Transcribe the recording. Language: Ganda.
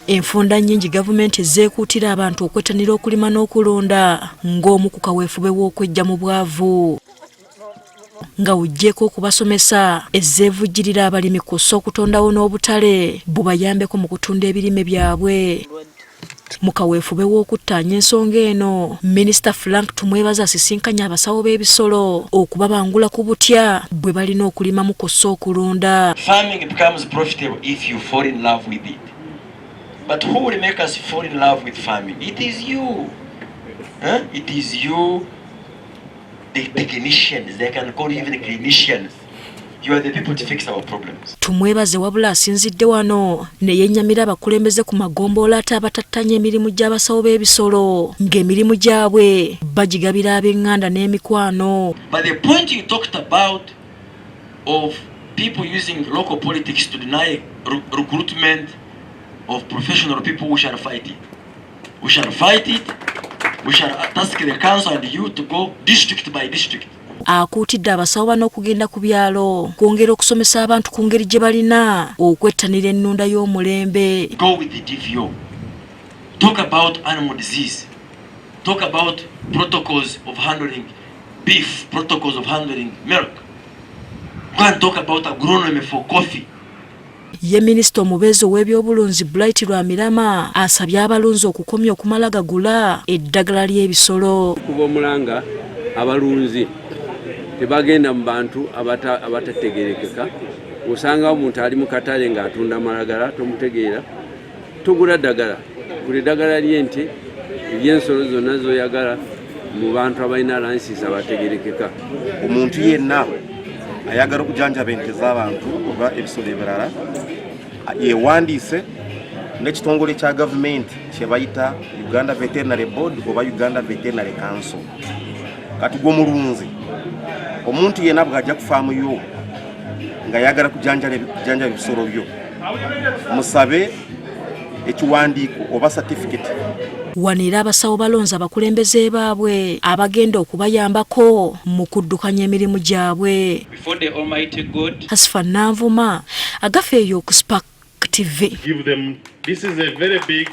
Enfunda nnyingi gavumenti ezeekuutira abantu okwettanira okulima n'okulunda ng'omu ku kaweefube w'okweggya mu bwavu. Nga oggyeeko okubasomesa, ezzeevujjirira abalimi kw'ossa okutondawo n'obutale bubayambeko mu kutunda ebirime byabwe. Mu kaweefube w'okuttaanya ensonga eno, Minisita Frank Tumwebaze asisinkanye abasawo b'ebisolo okubabangula ku butya bwe balina okulimamu kw'ossa okulunda. Farming becomes profitable if you fall in love with it. But who will make us fall in love with farming? It is you. Huh? It is you, the technicians, they can call you even clinicians. You are the people to fix our problems. Tumwebaze wabula asinzidde wano ne yennyamira abakulembeze ku magombolola ate abatattanya emirimu gy'abasawo b'ebisolo ng'emirimu gyabwe bagigabira ab'eŋŋanda n'emikwano. But the point you talked about of people using local politics to deny recruitment of professional people, we shall fight it. We shall fight it. We shall task the council and you to go district by district. Akuutidde abasawo bano okugenda ku byalo kwongera okusomesa abantu ku ngeri gye balina okwettanira ennunda y'omulembe. Go with the DVO. Talk about animal disease. Talk about protocols of handling beef, protocols of handling milk. Go and talk about agronomy for coffee. Ye minisita omubeezi ow'ebyobulunzi Bright Rwamirama asabye abalunzi okukomya okumala gagula eddagala ly'ebisolo. Kuba omulanga abalunzi tebagenda mu bantu abatategerekeka. Osangawo omuntu ali mu katale ng'atunda malagala, tomutegeera, togula ddagala. Gula eddagala ly'ente, ery'ensolo zonna z'oyagala mu bantu abalina license abategerekeka. Omuntu yenna ayagala okujanjaba ente z'abantu oba ebisolo ebirala yewandiise n'ekitongole kya gavumenti kye bayita Uganda Veterinary Board oba Uganda Veterinary Council. Kati gwe omulunzi, omuntu yenna bw'ajja ku faamu yo ng'ayagala kujanjaba ebisolo byo, musabe ekiwandiiko oba certificate. Wano era abasawo balonze abakulembeze baabwe abagenda okubayambako mu kuddukanya emirimu gyabwe. Before the Almighty God. Hasifa Nanvuma, Agafeeyo ku Spark TV. Give them, this is a very big